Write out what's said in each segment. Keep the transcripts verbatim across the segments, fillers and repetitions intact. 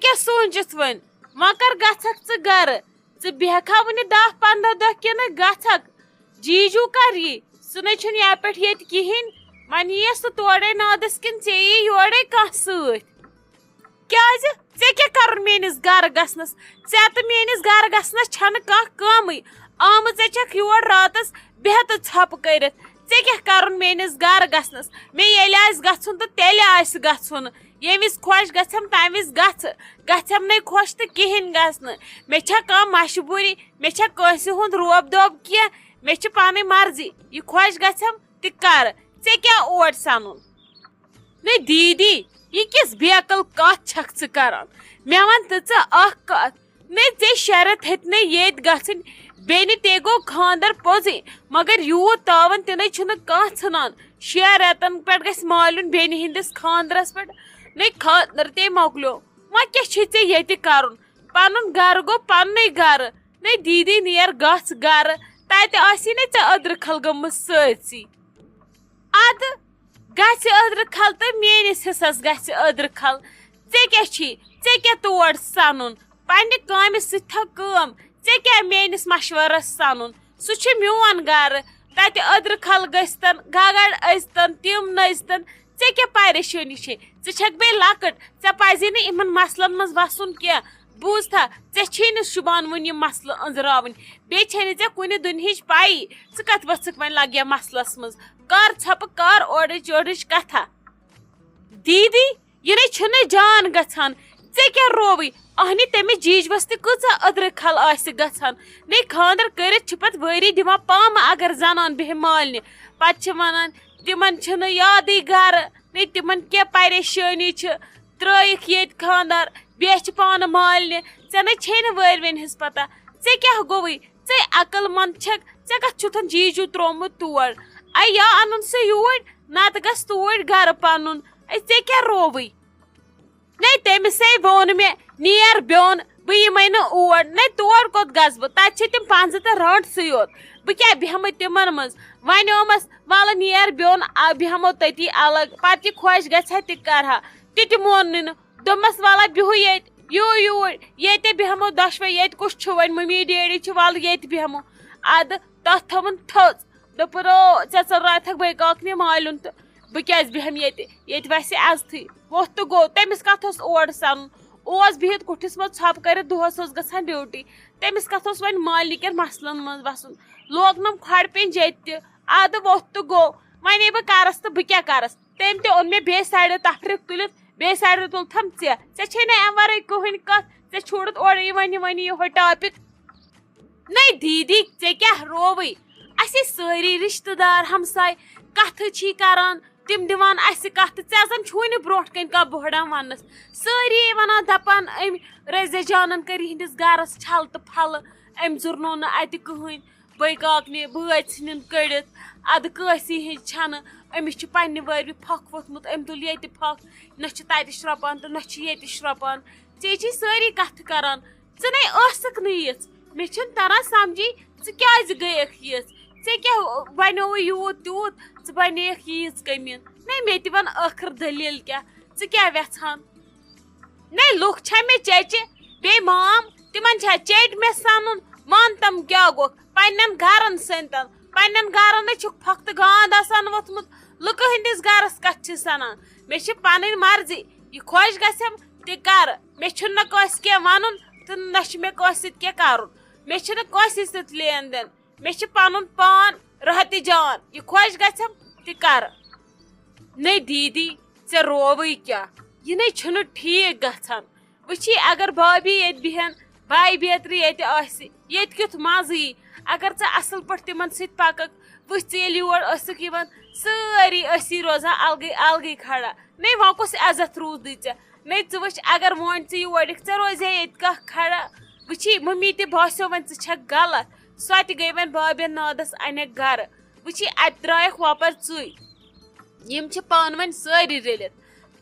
کیٛاہ سوٗنٛچِتھ وۄنۍ؟ وۄنۍ کر گژھکھ ژٕ گرٕ؟ ژٕ بیٚہکھا وُنہِ دَہ پنٛداہ دۄہ کِنہٕ گژھکھ؟ جیجو کر یی؟ سُہ نَے چھُنہٕ یَپٲرۍ ییٚتہِ کِہیٖنۍ۔ وۄنۍ یِیَس سُہ تورَے نادَس کِنہٕ ژےٚ یی یورَے کانٛہہ سۭتۍ؟ کیٛازِ؟ ژےٚ کیٛاہ کَرُن میٛٲنِس گَرٕ گژھنَس؟ ژےٚ تہٕ میٛٲنِس گَرٕ گژھنَس چھَنہٕ کانٛہہ کٲمٕے۔ آمٕژ ژےٚ چھَکھ یور راتَس بیٚہتہٕ ژھۄپہٕ کٔرِتھ۔ ژےٚ کیٛاہ کَرُن میٛٲنِس گَرٕ گژھنَس؟ مےٚ ییٚلہِ آسہِ گژھُن تہٕ تیٚلہِ آسہِ گژھُن۔ ییٚمہِ وِزِ خۄش گژھٮ۪م، تَمہِ وِزِ گژھٕ۔ گژھٮ۪م نَے خۄش تہٕ کِہیٖنۍ گژھنہٕ۔ مےٚ چھےٚ کانٛہہ مجبوٗری؟ مےٚ چھےٚ کٲنٛسہِ ہُنٛد روب دوب کینٛہہ؟ مےٚ چھِ پَنٕنۍ مرضی۔ یہِ خۄش گژھٮ۪م تہِ کَرٕ۔ ژےٚ کیٛاہ اوڑ سَنُن؟ نَے دیٖدی، یہِ کِژھ بیقل کَتھ چھَکھ ژٕ کَران؟ مےٚ وَن تہٕ ژٕ اَکھ کَتھ۔ نَے ژےٚ شےٚ رٮ۪تھ ہیٚتۍ نَے ییٚتۍ گژھٕنۍ۔ بیٚنہِ تے گوٚو خانٛدر پوٚزُے، مگر یوٗت تاوَن تہِ نَے چھُنہٕ کانٛہہ ژھٕنان۔ شےٚ رٮ۪تَن پٮ۪ٹھ گژھِ مالیُن بیٚنہِ ہِنٛدِس خانٛدرَس پٮ۪ٹھ۔ نَے خانٛدر تے مۄکلیو۔ وۄنۍ کیٛاہ چھُے ژےٚ ییٚتہِ کَرُن؟ پَنُن گَرٕ گوٚو پَننُے گَرٕ۔ نَے دیٖدی نیر گژھ گَرٕ، تَتہِ آسی نَے ژےٚ أدرٕ کھل گٔمٕژ سٲرسٕے۔ اَدٕ گژھِ أدرٕ کھل تہٕ میٛٲنِس حِصَس گژھِ أدرٕ کھل۔ ژےٚ کیٛاہ چھی؟ ژےٚ کیٛاہ تور سَنُن؟ پنٛنہِ کامہِ سۭتۍ تھاو کٲم۔ ژےٚ کیٛاہ میٛٲنِس مَشوَرَس سَنُن؟ سُہ چھُ میون گَرٕ۔ تَتہِ أدرٕ کھل گٔژھتَن، گگر ٲسۍتَن، تِم نٔژۍتَن، ژےٚ کیٛاہ پریشٲنی چھے؟ ژٕ چھَکھ بیٚیہِ لۄکٕٹ، ژےٚ پَزی نہٕ یِمَن مسلَن منٛز وَسُن کینٛہہ۔ بوٗزتھا، ژےٚ چھی نہٕ شُبان وۄنۍ یِم مسلہٕ أنٛزراوٕنۍ۔ بیٚیہِ چھے نہٕ ژےٚ کُنہِ دُنہِچ پَیی، ژٕ کَتھ ؤژھٕکھ وۄنۍ لَگیا مسلَس منٛز۔ کَر ژھۄپہٕ، کَر اورٕچ یورٕچ کَتھا۔ دیٖدی، یہِ نَے چھُنہٕ جان گژھان۔ ژےٚ کیٛاہ رووٕے؟ اہنہِ تٔمِس جیجوَس تہِ کۭژاہ أدرٕ کھل آسہِ گژھان۔ نَے خانٛدر کٔرِتھ چھِ پَتہٕ وٲری دِوان پامہٕ اگر زنان بیٚہہِ مالنہِ۔ پَتہٕ چھِ وَنان، تِمَن چھِنہٕ یادٕے گَرٕ، نَے تِمَن کیٛاہ پریشٲنی چھِ۔ ترٛٲیِکھ ییٚتہِ خانٛدر، بیٚیہِ چھِ پانہٕ مالنہِ۔ ژےٚ نَے چھے نہٕ وٲرۍ وٮ۪نہِ ہِنٛز پَتہ۔ ژےٚ کیٛاہ گوٚوُے؟ ژَے عقل مَنٛد چھَکھ، ژےٚ کَتھ چھُتھَن جیجوٗ ترٛوومُت تور؟ اَے یا اَنُن سُہ یوٗرۍ، نَتہٕ گژھ توٗرۍ گَرٕ پَنُن۔ اَے ژےٚ کیٛاہ رووٕے؟ نَے تٔمِسَے ووٚن مےٚ، نیر بیوٚن، بہٕ یِمَے نہٕ اور۔ نَے تور کوٚت گژھٕ بہٕ؟ تَتہِ چھِ تِم پنٛزٕ تہٕ رانٛٹسٕے یوت۔ بہٕ کیٛاہ بیٚہمہٕ تِمَن منٛز؟ وۄنۍ اومَس، وَلہٕ نیر بیوٚن، آ، بیٚہمو تٔتی الگ۔ پَتہٕ یہِ خۄش گژھِ ہا تہِ کَرٕ ہا۔ تہِ تہِ موننٕے نہٕ۔ دوٚپمَس، وَلہٕ بیٚہو ییٚتہِ، یو یوٗرۍ، ییٚتہِ بیٚہمو دۄشوَے، ییٚتہِ کُس چھُ وۄنۍ؟ مٔمی ڈیڈی چھِ، وَلہٕ ییٚتہِ بیٚہمو۔ اَدٕ تَتھ تھٲوٕن تھٔژ۔ دوٚپُن، او، ژےٚ ژٔلراتھَکھ بٲے کاکنہِ مالیُن تہٕ بہٕ کیٛازِ بیٚہمہٕ ییٚتہِ؟ ییٚتہِ وَسہِ عزتھٕے۔ ووٚتھ تہٕ گوٚو۔ تٔمِس کَتھ اوس اور سَنُن؟ اوس بِہِتھ کُٹھِس منٛز ژھۄپہٕ کٔرِتھ، دۄہَس اوس گژھان ڈیوٹی۔ تٔمِس کَتھ اوس وۄنۍ مالنہِ کٮ۪ن مسلَن منٛز وَسُن؟ لوگنَم کھۄڈٕ پٮ۪نٛج ییٚتہِ تہِ۔ اَدٕ ووٚتھ تہٕ گوٚو۔ وۄنۍ یے بہٕ کَرَس تہٕ بہٕ کیٛاہ کَرَس؟ تٔمۍ تہِ اوٚن مےٚ بیٚیہِ سایڈٕ تفریٖق تُلِتھ، بیٚیہِ سایڈٕ تُلتھم ژےٚ۔ ژےٚ چھے نہٕ اَمہِ وَرٲے کٕہٕنۍ کَتھ، ژےٚ چھوڑُتھ اورٕ یِوان یِوان یِہوٚے ٹاپِک۔ نَے دیٖدی، ژےٚ کیٛاہ رووٕے؟ اَسے سٲری رِشتہٕ دار ہمساے کَتھٕ چھی کَران، تِم دِوان اَسہِ کَتھٕ، ژےٚ زَن چھُے نہٕ برونٛٹھ کَنۍ کانٛہہ بۄہڑان وَننَس۔ سٲری وَنان دَپان، أمۍ رٔزیا جانَن کٔر یِہِنٛدِس گَرَس چھَل تہٕ پھَلہٕ، أمۍ زُرنوو نہٕ اَتہِ کٕہٕنۍ۔ بٲے کاکنہِ بٲژ ژھٕنِن کٔڑِتھ، اَدٕ کٲنٛسی ہِنٛز چھَنہٕ۔ أمِس چھِ پنٛنہِ وٲرۍ پھَکھ ووٚتھمُت، أمۍ تُل ییٚتہِ پھَکھ، نہ چھِ تَتہِ شرٛۄپان تہٕ نہ چھِ ییٚتہِ شرٛۄپان۔ ژےٚ چھِ سٲری کَتھٕ کَران، ژٕ نَے ٲسٕکھ نہٕ یِژھ۔ مےٚ چھُنہٕ تَران سَمجھی، ژٕ کیٛازِ گٔیَکھ یِژھ؟ ژےٚ کیٛاہ بَنیووُے یوٗت تیوٗت، ژٕ بَنییَکھ ییٖژ کٔمیٖن؟ نَے مےٚ تہِ وَن ٲخٕر دٔلیٖل کیٛاہ، ژٕ کیٛاہ وٮ۪ژھان؟ نَے لُکھ چھا مےٚ چیچہِ، بیٚیہِ مام، تِمَن چھا چیٹۍ مےٚ سَنُن؟ وَن تِم کیٛاہ گوٚکھ؟ پنٛنٮ۪ن گَرَن سٔنۍتَن، پنٛنٮ۪ن گَرَن نَے چھُکھ پھۄکھتہٕ گانٛد آسان ووٚتھمُت، لُکہٕ ہٕنٛدِس گَرَس کَتھ چھِ سَنان؟ مےٚ چھِ پَنٕنۍ مرضی، یہِ خۄش گژھٮ۪م تہِ کَرٕ، مےٚ چھُنہٕ نہ کٲنٛسہِ کینٛہہ وَنُن تہٕ نہ چھُ مےٚ کٲنٛسہِ سۭتۍ کینٛہہ کَرُن، مےٚ چھِنہٕ کٲنٛسہِ سۭتۍ لین دین، مےٚ چھِ پَنُن پان راحتِ جان، یہِ خۄش گژھٮ۪م تہِ کَرٕ۔ نَے دیٖدی، ژےٚ رووٕے کیٛاہ؟ یہِ نَے چھُنہٕ ٹھیٖک گژھان۔ وٕچھی، اگر بھابھی ییٚتہِ بیٚہن، باے بیترِ ییٚتہِ آسہِ، ییٚتہِ کیُتھ مَزٕ یی؟ اگر ژٕ اَصٕل پٲٹھۍ تِمَن سۭتۍ پَکَکھ، وٕچھ ژٕ ییٚلہِ یور ٲسٕکھ یِوان، سٲری ٲسی روزان الگٕے الگٕے کھڑا۔ نَے وۄنۍ کُس عزت روٗدٕے ژےٚ؟ نَے ژٕ وٕچھ، اگر وۄنۍ ژٕ یور یِکھ، ژےٚ روزِ ہے ییٚتہِ کانٛہہ کھڑا؟ وٕچھی، مٔمی تہِ باسیو وۄنۍ ژٕ چھَکھ غلط، سۄ تہِ گٔے وۄنۍ بھابھٮ۪ن نادَس اَنٮ۪کھ گَرٕ۔ وٕچھی، اَتہِ درٛایَکھ وۄپَر ژٕے۔ یِم چھِ پانہٕ ؤنۍ سٲری رٔلِتھ۔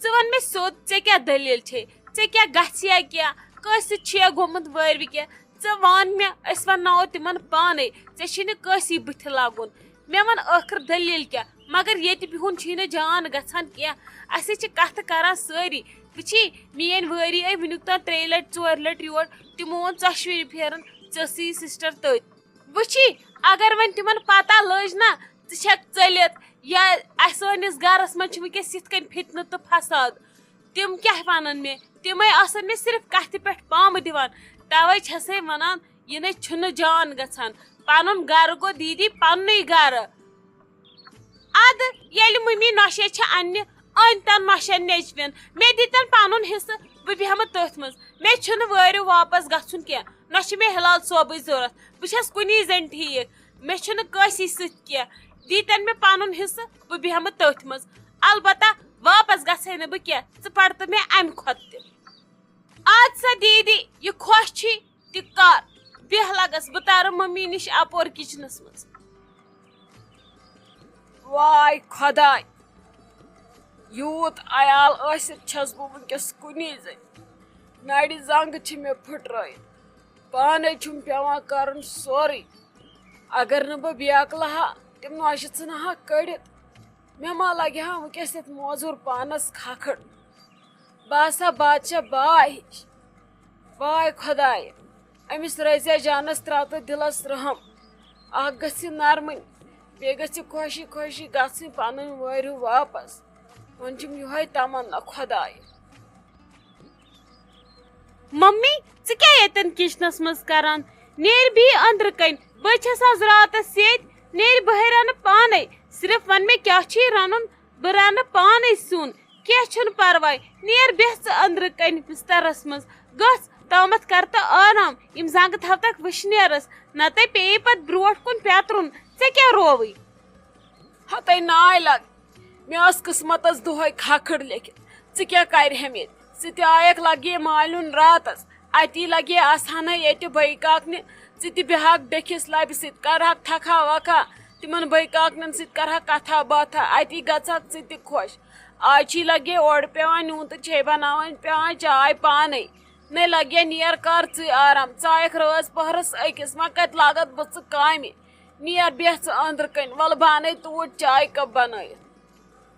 ژٕ وَن مےٚ سیوٚد، ژےٚ کیٛاہ دٔلیٖل چھے؟ ژےٚ کیٛاہ گژھِ یا کیٛاہ؟ کٲنٛسہِ سۭتۍ چھُ یا گوٚمُت وٲروِ کینٛہہ؟ ژٕ وَن مےٚ، أسۍ وَنناوو تِمَن پانَے۔ ژےٚ چھی نہٕ کٲنٛسی بٕتھِ لَگُن۔ مےٚ وَن ٲخٕر دٔلیٖل کیٛاہ؟ مگر ییٚتہِ بِہُن چھی نہٕ جان گژھان کینٛہہ۔ اَسہِ چھِ کَتھٕ کَران سٲری۔ وٕچھی، میٲنۍ وٲری آیہِ وٕنیُک تام ترٛیٚیہِ لٹہِ، ژورِ لٹہِ یور۔ تِمو ووٚن ژۄشوٕنی پھیرن، "ژےٚ ٲسٕے یہِ سسٹر تٔتۍ۔" وٕچھی، اگر وۄنۍ تِمن پتہ لٔج نا، ژٕ چھکھ ژٔلِتھ، یا اسہِ سٲنِس گرس منٛز چھِ وٕنکیٚس یِتھ کٔنۍ فتنہٕ تہٕ فساد، تِم کیٛاہ ونن مےٚ؟ تِمے آسن مےٚ صرف کتھِ پٮ۪ٹھ پامہٕ دِوان۔ توے چھسے ونان، یہِ نے چھُنہٕ جان گژھان۔ پنُن گرٕ گوٚو دیٖدی پننُے گرٕ۔ ادٕ ییٚلہِ مٔمی نۄشہِ چھِ اننہِ، أنۍ تن نۄشن نیٚچوٮ۪ن، مےٚ دیٖتن پنُن حصہٕ، بہٕ بیٚہمہٕ تٔتھۍ منٛز۔ مےٚ چھُنہٕ وٲرِو واپس گژھُن کینٛہہ، نہ چھِ مےٚ ہلال صٲبٕچ ضروٗرت۔ بہٕ چھس کُنی زٔنۍ ٹھیٖک، مےٚ چھُنہٕ کٲنٛسی سۭتۍ کینٛہہ۔ دیٖتن مےٚ پنُن حصہٕ، بہٕ بیٚہمہٕ تٔتھۍ منٛز۔ البتہ واپس گژھے نہٕ بہٕ کینٛہہ، ژٕ پرتہٕ مےٚ امہِ کھۄتہٕ تہِ۔ اد سا دیٖدی، یہِ خۄش چھی تہِ کر، بیٚہہ لگس، بہٕ تارٕ مٔمی نِش اپور کچنس منٛز۔ واے خۄداے، یوٗت عیال ٲسِتھ چھَس بہٕ وٕنکیٚس کُنی زٔنۍ۔ نَرِ زنٛگہٕ چھِ مےٚ پھٕٹرٲیِتھ، پانے چھُم پٮ۪وان کرُن سورُے۔ اگر نہٕ بہٕ بیکلہٕ ہا، تِم نۄشہِ ژھٕنہٕ ہا کٔڑِتھ، مےٚ ما لگہِ ہا وٕنکیٚس یَتھ موزوٗر پانس کھکھٕر۔ بہٕ آسہٕ ہا بادشاہ باے ہِش۔ واے خۄدایہِ، أمِس رضیہ جانس ترٛاو تہٕ دِلس رحم۔ اکھ گٔژھ یہِ نرمٕنۍ، بیٚیہِ گٔژھ یہِ خۄشی خۄشی گژھٕنۍ پنٕنۍ وٲرِو واپس۔ وۄنۍ چھُم یِہوے تمنا خۄدایہِ۔ ممی، ژٕ کیٛاہ ییٚتٮ۪ن کچنس منٛز کران؟ نیرِ بِہہِ أنٛدرٕ کنۍ، بہٕ چھَس آز راتس ییٚتۍ، نیرِ بہٕ رنہٕ پانے۔ صرف ون مےٚ کیٛاہ چھُے رنُن، بہٕ رنہٕ پانے سیُن۔ کینٛہہ چھُنہٕ پرواے، نیر بیٚہہ ژٕ أنٛدرٕ کنۍ بسترس منٛز۔ گژھ تامتھ کر تہٕ آرام، یِم زنٛگہٕ تھاوتکھ وٕشنیرس، نتہٕ پیٚیہِ پتہٕ برونٛٹھ کُن پیترُن۔ ژےٚ کیٛاہ رووٕے؟ ہتے ناے لگ، مےٚ ٲس قٕسمتس دۄہے کھکھٕر لیکھِتھ۔ ژٕ کیٛاہ کرِہم ییٚتہِ؟ ژٕ تہِ آیکھ لگے مالیُن راتس، اتی لگے آسہٕ ہنے ییٚتہِ بٔے کاکنہِ۔ ژٕ تہِ بیٚہکھ بیٚکِس لبہِ سۭتۍ، کرہکھ تھکھا وکھا، تِمن بٔے کاکنٮ۪ن سۭتۍ کرہکھ کتھا باتھا، اتی گژھکھ ژٕ تہِ خۄش۔ آز چھی لگے اورٕ پٮ۪وان نیُن تہٕ چھے بناوٕنۍ پٮ۪وان چاے پانے۔ نے لگے نیر کر ژٕے آرام، ژٕ آیکھ رٲژ پہرس أکِس، وۄنۍ کتہِ لاگتھ بہٕ ژٕ کامہِ؟ نیر بیٚہہ ژٕ أنٛدرٕ کنۍ، ولہٕ بہٕ انَے توٗرۍ چاے کپ بنٲیِتھ۔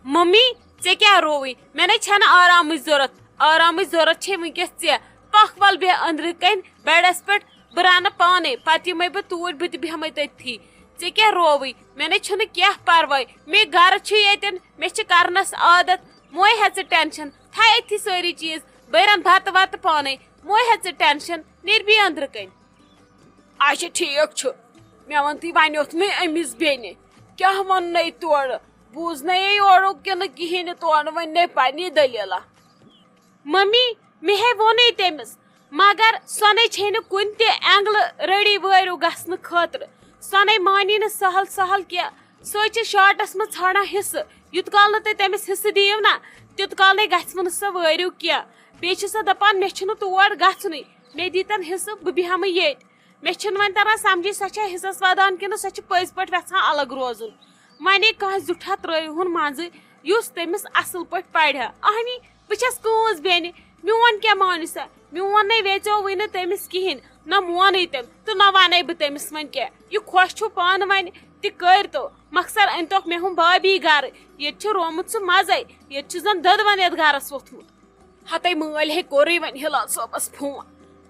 ممی، ژےٚ کیٛاہ رووٕے؟ مےٚ نے چھنہٕ آرامٕچ ضروٗرت، آرامٕچ ضروٗرت چھے وٕنکیٚس ژےٚ۔ پکھ ول بیٚہہ أنٛدرٕ کنۍ بیڈس پٮ۪ٹھ، بہٕ رنہٕ پانے، پتہٕ یِمے بہٕ توٗرۍ، بہٕ تہِ بیٚہمے تٔتھی۔ ژےٚ کیٛاہ رووٕے؟ مےٚ نے چھُنہٕ کینٛہہ پرواے، مےٚ گرٕ چھُ ییٚتٮ۪ن، مےٚ چھِ کرنس عادت۔ موے ہے ژٕ ٹینشن، تھاے أتھی سٲری چیٖز، بہٕ رنہٕ بتہٕ وتہٕ پانے، موے ہے ژٕ ٹینشن، نیر بیٚہہ أنٛدرٕ کنۍ۔ اچھا ٹھیٖک چھُ، مےٚ ووٚن تُہۍ وۄنۍ اوٚتھ مےٚ أمِس بیٚنہِ، کیٛاہ ووٚننَے تورٕ؟ بوٗزنَے یورُک کِنہٕ کِہیٖنۍ نہٕ تورٕ، وۄنۍ نے پننی دٔلیٖلہ۔ ممی، مےٚ ہے ووٚنُے تٔمِس، مگر سۄ نے چھے نہٕ کُنہِ تہِ اینگلہٕ ریڈی وٲرِو گژھنہٕ خٲطرٕ۔ سۄ نے مانی نہٕ سہل سہل کینٛہہ۔ سۄ چھِ شارٹس منٛز ژھانڈان حصہٕ۔ یوٗت کال نہٕ تُہۍ تٔمِس حصہٕ دِیِو نا، تیوٗت کال نے گژھِ وٕ نہٕ سۄ وٲرِو کینٛہہ۔ بیٚیہِ چھِ سۄ دپان، مےٚ چھُنہٕ تور گژھنُے، مےٚ دیٖتن حصہٕ، بہٕ بیٚہمہٕ ییٚتۍ۔ مےٚ چھُنہٕ وۄنۍ تران سمجھے، سۄ چھا حصس ودان کِنہٕ سۄ چھِ پٔزۍ پٲٹھۍ یژھان الگ روزُن۔ وۄنۍ کانٛہہ زیُٹھا ترٲوِہُن منٛزٕ، یُس تٔمِس اصل پٲٹھۍ پرِ ہا۔ اہنی، بہٕ چھس کٲنٛس بیٚنہِ، میون کیٛاہ مانہِ سۄ؟ میون نے ویژیو وٕنہِ تٔمِس کِہیٖنۍ، نہ مونٕے تٔمۍ تہٕ نہ ونے بہٕ تٔمِس وۄنۍ کینٛہہ۔ یہِ خۄش چھُ پانہٕ وۄنۍ، تہِ کٔرۍ تو۔ مۄخصر أنۍ توکھ مےٚ ہُم بابی گرٕ۔ ییٚتہِ چھُ رومُت سُہ مزے، ییٚتہِ چھُ زن دٔدوَن یتھ گرس ووٚتھمُت۔ ہتے مٲلۍ ہے کوٚرُے وۄنۍ ہلال صٲبس فون۔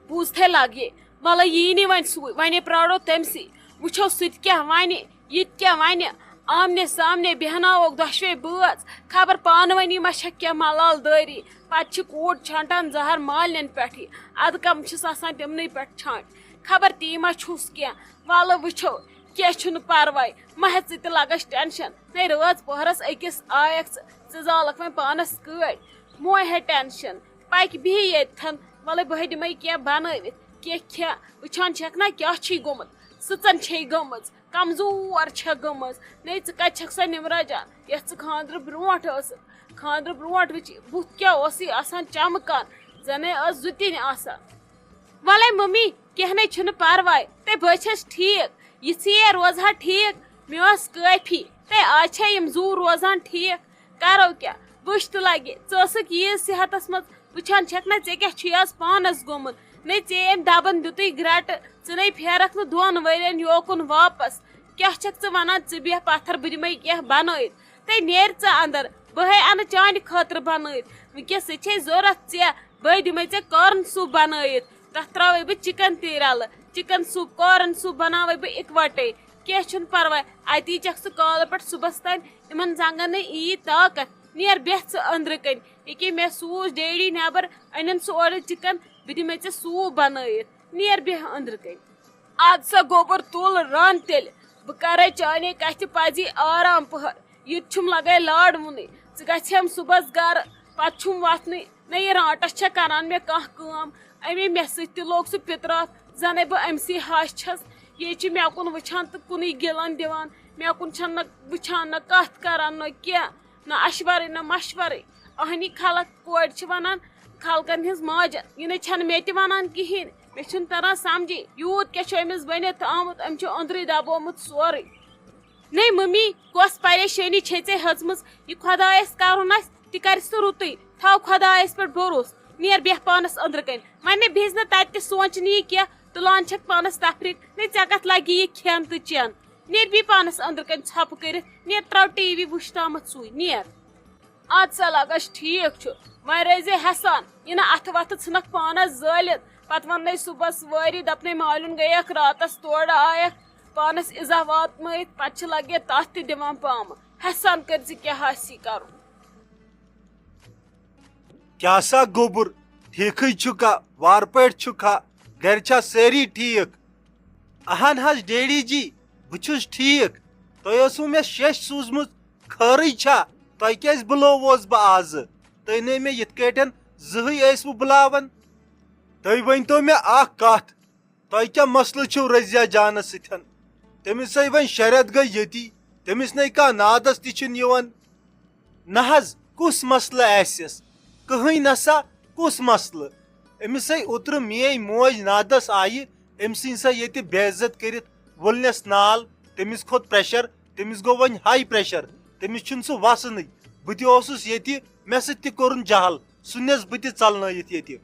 بوٗزتھے لگہِ، ولہٕ یی نہٕ وۄنۍ سُے، وۄنۍ پرارو تٔمسٕے۔ وٕچھو سُہ تہِ کیٛاہ ونہِ، یہِ تہِ کیٛاہ ونہِ۔ آمنے سامنے بیہناووکھ دۄشوے بٲژ، خبر پانہٕ ؤنی ما چھکھ کینٛہہ ملال دٲری۔ پتہٕ چھِ کوٗر چھانٹان زہر مالنٮ۪ن پٮ۪ٹھٕے، ادٕ کم چھِس آسان تِمنٕے پٮ۪ٹھ چھانٹ۔ خبر تی ما چھُس کینٛہہ، ولہٕ وٕچھو، کینٛہہ چھُنہٕ پرواے، مہ ہےٚ ژٕ تہِ لگس ٹینشن۔ نے رٲژ پہرس أکِس آیکھ ژٕ، ژٕ زالکھ وۄنۍ پانس کٲڑۍ۔ موے ہے ٹینشن، پکہِ بِہہِ ییٚتھن، ولہٕ بہٕ ہے دِمے کینٛہہ بنٲوِتھ، کینٛہہ کھےٚ۔ وٕچھان چھکھ نا کیٛاہ چھُے گوٚمُت، سٕژن چھے گٔمٕژ، کمزور چھےٚ گٔمٕژ۔ نے ژٕ کتہِ چھکھ سۄ نمرہ جان، یۄس ژٕ خانٛدرٕ برونٛٹھ ٲسٕکھ؟ خانٛدرٕ برونٛٹھ وٕچھ بُتھ کیٛاہ اوسُے آسان چمکان، زنے ٲس زُتِنۍ آسان۔ ولے ممی، کینٛہہ نے چھُنہٕ پرواے، تہٕ بہٕ چھَس ٹھیٖک، یِژھٕے ہے روزٕ ہا ٹھیٖک، مےٚ اوس کٲفی، تہٕ آز چھےٚ یِم زُو روزان ٹھیٖک، کرو کیٛاہ؟ وٕچھ تہٕ لگہِ، ژٕ ٲسٕکھ ییٖژ صحتس منٛز، وٕچھان چھکھ نہ ژےٚ کیٛاہ چھُے آز پانس گوٚمُت، نے ژےٚ أمۍ دبن دیُتُے گرٹہٕ، ژٕ نے پھیرکھ نہٕ دۄن ؤرین یوکُن واپس، کیٛاہ چھکھ ژٕ ونان؟ ژٕ بیٚہہ پتھر، بہٕ دِمے کینٛہہ بنٲیِتھ، تہٕ نیر ژٕ اندر، بہٕ ہے اَنہٕ چانہِ خٲطرٕ بَنٲوِتھ۔ وٕنکیٚس چھے ضوٚرَتھ ژےٚ، بہٕ دِمَے ژےٚ کارن سوٗپ بَنٲوِتھ۔ تَتھ ترٛاوَے بہٕ چِکن تہِ رَلہٕ۔ چِکن سوٗپ، کارن سوٗپ بَناوَے بہٕ اِکوَٹَے۔ کینٛہہ چھُنہٕ پَرواے، اَتی یی ژےٚ سُہ کالہٕ پٮ۪ٹھ صُبحَس تام۔ یِمَن زنٛگَن نَے یی طاقت۔ نیر بیٚہہ ژٕ أنٛدرٕ کَنۍ۔ ییٚکیٛاہ مےٚ سوٗز ڈیڈی نٮ۪بَر، أنِن سُہ اورٕ چِکن، بہٕ دِمَے ژےٚ سوٗپ بَنٲوِتھ۔ نیر بیٚہہ أنٛدرٕ کَنۍ۔ اَدٕ سا گوٚبُر، تُل رَن تیٚلہِ۔ بہٕ کَرَے چانے کَتھِ پَزی آرام پَہَر۔ یہِ تہِ چھُم لَگَے لاڈوُنٕے۔ ژٕ گژھِ ہٮ۪م صُبحَس گَرٕ، پَتہٕ چھُم وۄتھنٕے۔ نہ یہِ رانٛٹَس چھےٚ کَران مےٚ کانٛہہ کٲم۔ اَمے مےٚ سۭتۍ تہِ لوٚگ سُہ پِتراتھ، زَنَے بہٕ أمۍ سٕے ہَش چھَس۔ یے چھِ مےٚ کُن وٕچھان تہٕ کُنُے گِلَن دِوان۔ مےٚ کُن چھَنہٕ نہ وٕچھان، نہ کَتھ کَران، نہ کینٛہہ، نہ اَشوَرٕے، نہ مَشوَرٕے۔ اَہنی خلق کورِ چھِ وَنان، خلقَن ہِنٛز ماجَن، یہِ نَے چھَنہٕ مےٚ تہِ وَنان کِہیٖنۍ۔ مےٚ چھُنہٕ تَران سَمجھی، یوٗت کیٛاہ چھُ أمِس بٔنِتھ آمُت، أمۍ چھُ أنٛدرٕے دَبومُت سورُے۔ نَے مٔمی، کۄس پریشٲنی چھے ژےٚ ۂژمٕژ؟ یہِ خۄدایَس کَرُن آسہِ، تہِ کَرِ سُہ رُتُے۔ تھاو خۄدایَس پٮ۪ٹھ بھروسہٕ۔ نیر بیٚہہ پانَس أنٛدرٕ کَنۍ۔ وۄنۍ نَے بیٚہزِ نہٕ تَتہِ تہِ سونٛچنی یہِ کینٛہہ، تُلان چھَکھ پانَس تفریٖق۔ نَے ژےٚ کَتھ لَگی یہِ کھٮ۪ن تہٕ چٮ۪ن؟ نیر بیٚہہ پانَس أنٛدرٕ کَنۍ ژھۄپہٕ کٔرِتھ۔ نیر ترٛاو ٹی وی وٕچھ تامَتھ سُے۔ نیر۔ اَدٕ سا لَگَس ٹھیٖک چھُ۔ وۄنۍ روزِ ہٮ۪سان، یہِ نہٕ اَتھٕ وَتھٕ ژھٕنَکھ پانَس زٲلِتھ۔ پَتہٕ وَننَے صُبحَس وٲری، دَپنَے مالیُن گٔیَکھ راتَس تورٕ آیَکھ پانَس اِزاہ واتنٲیِتھ، پَتہٕ چھِ لَگے تَتھ تہِ دِوان پامہٕ۔ ہٮ۪سان کٔرۍ زِ کیٛاہ آسی کَرُن۔ کیٛاہ سا گوٚبُر، ٹھیٖکھٕے چھُکھا؟ وارٕ پٲٹھۍ چھُکھا؟ گَرِ چھا سٲری ٹھیٖک؟ اَہَن حظ ڈیڈی جی، بہٕ چھُس ٹھیٖک۔ تۄہہِ ٲسوٕ مےٚ شیٚش سوٗزمٕژ، خٲرٕے چھا؟ تۄہہِ کیٛازِ بُلووُس بہٕ آزٕ؟ تُہۍ نے مےٚ یِتھ کٲٹھۍ زٕہٕے ٲسوٕ بُلاوان۔ تُہۍ ؤنۍتو مےٚ اَکھ کَتھ، تۄہہِ کیٛاہ مسلہٕ چھُو رضیہ جانَس سۭتۍ؟ تٔمِس ہے وۄنۍ شےٚ رٮ۪تھ گٔے ییٚتی، تٔمِس نے کانٛہہ نادَس تہِ چھُنہٕ یِوان۔ نہ حظ، کُس مسلہٕ آسٮ۪س؟ کٕہٕنۍ نہ سا، کُس مسلہٕ؟ أمِس ہے اوترٕ میٲنۍ موج نادس آیہِ، أمۍ سٕنٛدۍ سا ییٚتہِ بے عزت کٔرِتھ وُلنس نال، تٔمِس کھوٚت pressure، تٔمِس گوٚو وۄنۍ high pressure، تٔمِس چھُنہٕ سُہ وسنٕے۔ بہٕ تہِ اوسُس ییٚتہِ، مےٚ سۭتۍ تہِ کوٚرُن جہل، سُہ نِس بہٕ تہِ ژلنٲیِتھ ییٚتہِ۔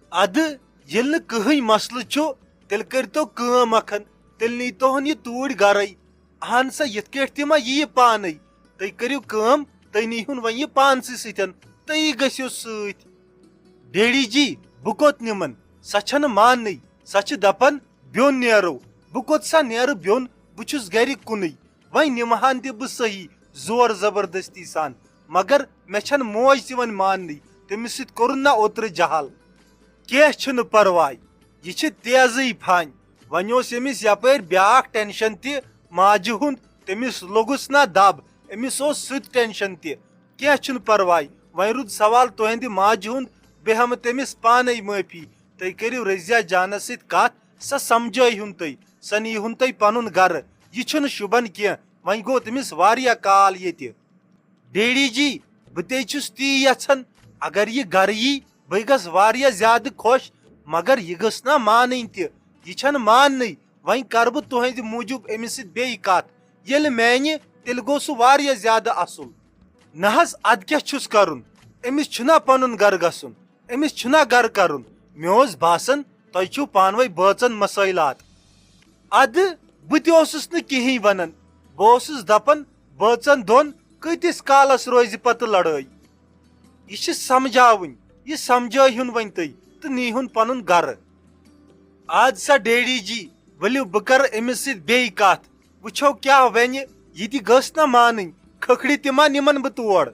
ادٕ ییٚلہِ نہٕ کٕہٕنۍ مسلہٕ چھُ، تیٚلہِ کٔرۍتو کٲم اکھن، تیٚلہِ نیٖتوہن یہِ توٗرۍ گرے۔ اہن سا، یِتھ کٲٹھۍ تہِ ما یِیہِ پانے۔ تُہۍ کٔرِو کٲم، تُہۍ نیٖہُن وۄنۍ یہِ پانسٕے سۭتۍ، تُہی گٔژھِو سۭتۍ۔ ڈیڈی جی، بہٕ کوٚت نِمن؟ سۄ چھنہٕ ماننٕے۔ سۄ چھِ دپان، بیوٚن نیرو۔ بہٕ کوٚت سا نیرٕ بیوٚن؟ بہٕ چھُس گرِ کُنُے۔ وۄنۍ نِمہٕ ہن تہِ بہٕ صحیح، زور زبردستی سان، مگر مےٚ چھنہٕ موج تہِ وۄنۍ ماننٕے۔ تٔمِس سۭتۍ کوٚرُن نہ اوترٕ جہل۔ کینٛہہ چھُنہٕ پرواے، یہِ چھِ تیزٕے پھانۍ۔ وۄنۍ اوس أمِس یپٲرۍ بیاکھ tension تہِ ماجہِ ہُنٛد، تٔمِس لوٚگُس نہ دب، أمِس اوس سُہ تہِ tension تہِ۔ کینٛہہ چھُنہٕ پرواے، وۄنۍ روٗد سوال تُہنٛدِ ماجہِ ہُنٛد، بہٕ ہٮ۪مہٕ تٔمِس پانے معٲفی۔ تُہۍ کٔرِو رضیہ جانس سۭتۍ کتھ، سۄ سمجھٲیہُن تُہۍ، سۄ نیٖہُن تُہۍ پنُن گرٕ۔ یہِ چھُنہٕ شوٗبان کینٛہہ، وۄنۍ گوٚو تٔمِس واریاہ کال ییٚتہِ۔ ڈیڈی جی، بہٕ تے چھُس تی یژھان، اگر یہِ گرٕ یی، بہٕ گژھٕ واریاہ زیادٕ خۄش، مگر یہِ گٔژھ نہ مانٕنۍ تہِ، یہِ چھنہٕ ماننٕے۔ وۄنۍ کرٕ بہٕ تُہنٛدِ موٗجوٗب أمِس سۭتۍ بیٚیہِ کتھ، ییٚلہِ مانہِ، تیٚلہِ گوٚو سُہ واریاہ زیادٕ اصل۔ نہ حظ، ادٕ کیٛاہ چھُس کرُن؟ أمِس چھُنہ پنُن گرٕ گژھُن؟ أمِس چھُنہ گرٕ کرُن؟ مےٚ اوس باسان، تۄہہِ چھِو پانہٕ ؤنۍ بٲژن مسٲیلات۔ ادٕ بہٕ تہِ اوسُس نہٕ کِہیٖنۍ ونان، بہٕ اوسُس دپان، بٲژن دۄن کۭتِس کالس روزِ پتہٕ لڑٲے؟ یہِ چھِ سمجھاوٕنۍ، یہِ سمجھٲیہُن وۄنۍ تُہۍ تہٕ نیٖہُن پنُن گرٕ۔ اد سا ڈیڈی جی، ؤلِو بہٕ کرٕ أمِس سۭتۍ بیٚیہِ کتھ، وٕچھو کیٛاہ ونہِ۔ یہِ تہِ گٔژھ نہ مانٕنۍ، کھکھرِ تہِ ما نِمن بہٕ تور۔